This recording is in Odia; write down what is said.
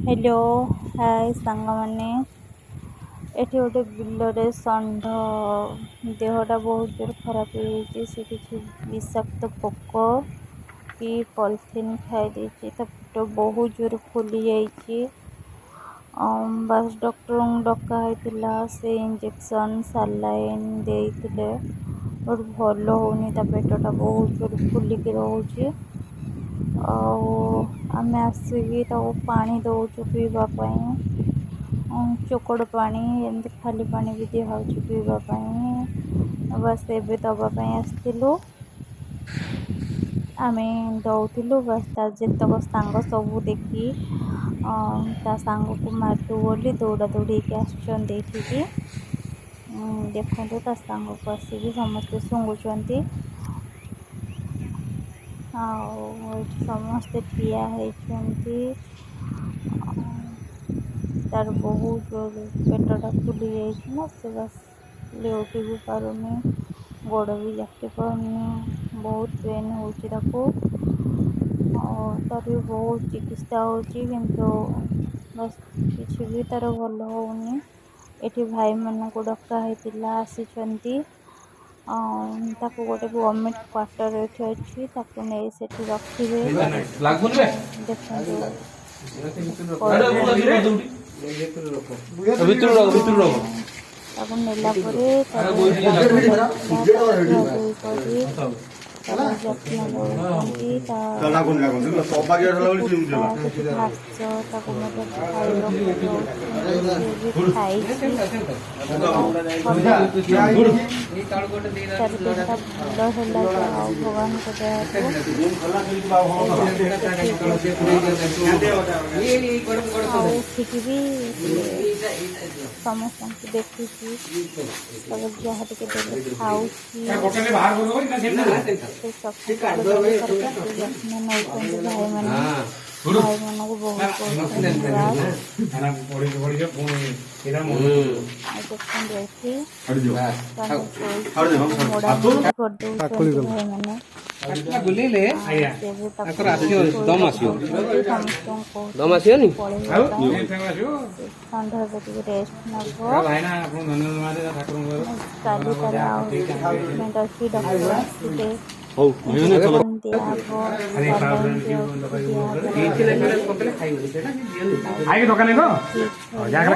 ହ୍ୟାଲୋ, ହାଏ ସାଙ୍ଗମାନେ। ଏଠି ଗୋଟେ ବିଲରେ ଷଣ୍ଢ ଦେହଟା ବହୁତ ଜୋର ଖରାପ ହେଇଯାଇଛି। ସେ କିଛି ବିଷାକ୍ତ ପୋକ କି ପଲିଥିନ୍ ଖାଇ ଦେଇଛି। ତା ପେଟ ବହୁତ ଜୋର ଫୁଲି ଯାଇଛି। ବାସ୍, ଡକ୍ଟରଙ୍କୁ ଡକା ହେଇଥିଲା। ସେ ଇଞ୍ଜେକ୍ସନ୍, ସାଲାଇନ୍ ଦେଇଥିଲେ, ବଟ୍ ଭଲ ହେଉନି। ତା ପେଟଟା ବହୁତ ଜୋର ଫୁଲିକି ରହୁଛି। ଆଉ ଆମେ ଆସିକି ତାକୁ ପାଣି ଦେଉଛୁ ପିଇବା ପାଇଁ, ଚୋକଡ଼ ପାଣି, ଏମିତି ଖାଲି ପାଣି ବି ଦିଆହେଉଛି ପିଇବା ପାଇଁ। ବାସ୍, ଏବେ ଦେବା ପାଇଁ ଆସିଥିଲୁ। ଆମେ ଦେଉଥିଲୁ, ବାସ୍, ତା ଯେତେକ ସାଙ୍ଗ ସବୁ ଦେଖି ତା ସାଙ୍ଗକୁ ମାରିଲୁ ବୋଲି ଦୌଡ଼ା ଦୌଡ଼ି ହେଇକି ଆସୁଛନ୍ତି ଏଇଠିକି। ଦେଖନ୍ତୁ, ତା ସାଙ୍ଗକୁ ଆସିକି ସମସ୍ତେ ଶୁଙ୍ଘୁଛନ୍ତି। ଆଉ ଏଇଠି ସମସ୍ତେ ଠିଆ ହେଇଛନ୍ତି। ତାର ବହୁତ ଜୋର ପେଟଟା ଫୁଲି ଯାଇଛି ନା, ସେ ବାସ୍ ଲେଉଟି ବି ପାରୁନି, ଗୋଡ଼ ବି ଜାକି ପାରୁନି। ବହୁତ ପେନ୍ ହେଉଛି ତାକୁ। ଆଉ ତାର ବି ବହୁତ ଚିକିତ୍ସା ହେଉଛି, କିନ୍ତୁ ବାସ୍ କିଛି ବି ତାର ଭଲ ହେଉନି। ଏଠି ଭାଇମାନଙ୍କୁ ଡକା ହେଇଥିଲା, ଆସିଛନ୍ତି। ଆଉ ତାକୁ ଗୋଟେ ଗଭର୍ଣ୍ଣମେଣ୍ଟ କ୍ୱାର୍ଟର ଏଠି ଅଛି, ତାକୁ ନେଇ ସେଠି ରଖିବେ। ତାର ଲାଗୁନି ବେ। ଦେଖନ୍ତୁ। ଭିତରୁ ରଖ, ଭିତରୁ ରଖ। ତାକୁ ନେଲା ପରେ ତାର ତାକୁ ଧୁଆଧୁଇ କରି ତାର ଯତ୍ନ ନେଉଛନ୍ତି। ତା କୁଟା, କିଛି ଘାସ ତାକୁ ମଧ୍ୟ ଖାଇବାକୁ ଦେଉଛନ୍ତି। ସିଏ ବି ଖାଇଛି। ଭଲ, ତାର ଦେହଟା ଭଲ ହେଲା, ଯାହା ହଉ ଭଗବାନଙ୍କ ଦୟାରୁ। ଏବେ ଠିକ୍ ଅଛି। ଆଉ ଉଠିକି ବି ସେ ସମସ୍ତଙ୍କୁ ଦେଖୁଛି। ତାପରେ ଯାହା ଟିକେ ଦେଲେ ଖାଉଛି। ବାହାର କରିଦେବ ନା ସେମିତି? ସେ ସଫା କରି ତାର କେତେ ଯତ୍ନ ନେଉଛନ୍ତି ଭାଇମାନେ। ଭାଇମାନଙ୍କୁ ବହୁତ ବହୁତ ଧନ୍ୟବାଦ। ପଢିଛ ପୁଣି ଏଇଟା। ଆଉ ଦେଖନ୍ତୁ, ଏଠି ଷଣ୍ଢ ଶୋଇଛି। ତାକୁ ମୋଡ଼ା ମୋଡ଼ି କରିଦେଉଛନ୍ତି ଭାଇମାନେ। ବୁଲେଇଲେ ସେ ବି ତାକୁ ତାଙ୍କର ଆସିବ, ଦମ ଶୋଇବାକୁ ଆସିବ। ଦଉଛନ୍ତି। ସମସ୍ତଙ୍କୁ ଦମ କହୁଛନ୍ତି ଆସିବନି? ପଳେଇବା ପାଇଁ। ସେ ଷଣ୍ଢ ଏବେ ଟିକେ ରେଷ୍ଟ ନେବ। ଭାଇନା, ଆପଣଙ୍କୁ ଧନ୍ୟବାଦ ଠାକୁରଙ୍କ। କାଲି ତାର ଆଉ ଟ୍ରିଟମେଣ୍ଟ ଅଛି। ଡକ୍ଟର ଆସିବେ, ହଉ। ଇଞ୍ଜେକ୍ସନ୍ ଦିଆହବ, ସାଲାଇନ୍ ଦିଆହବ। କିଛି ଲେଖା ପକେଇଲେ ଖାଇବନି, ସେଇଟା ଦିଅନି। ଆଜ୍ଞା, ଦୋକାନ ଠିକ୍ ଯାହା ହେଇଗଲା। ଖାଇ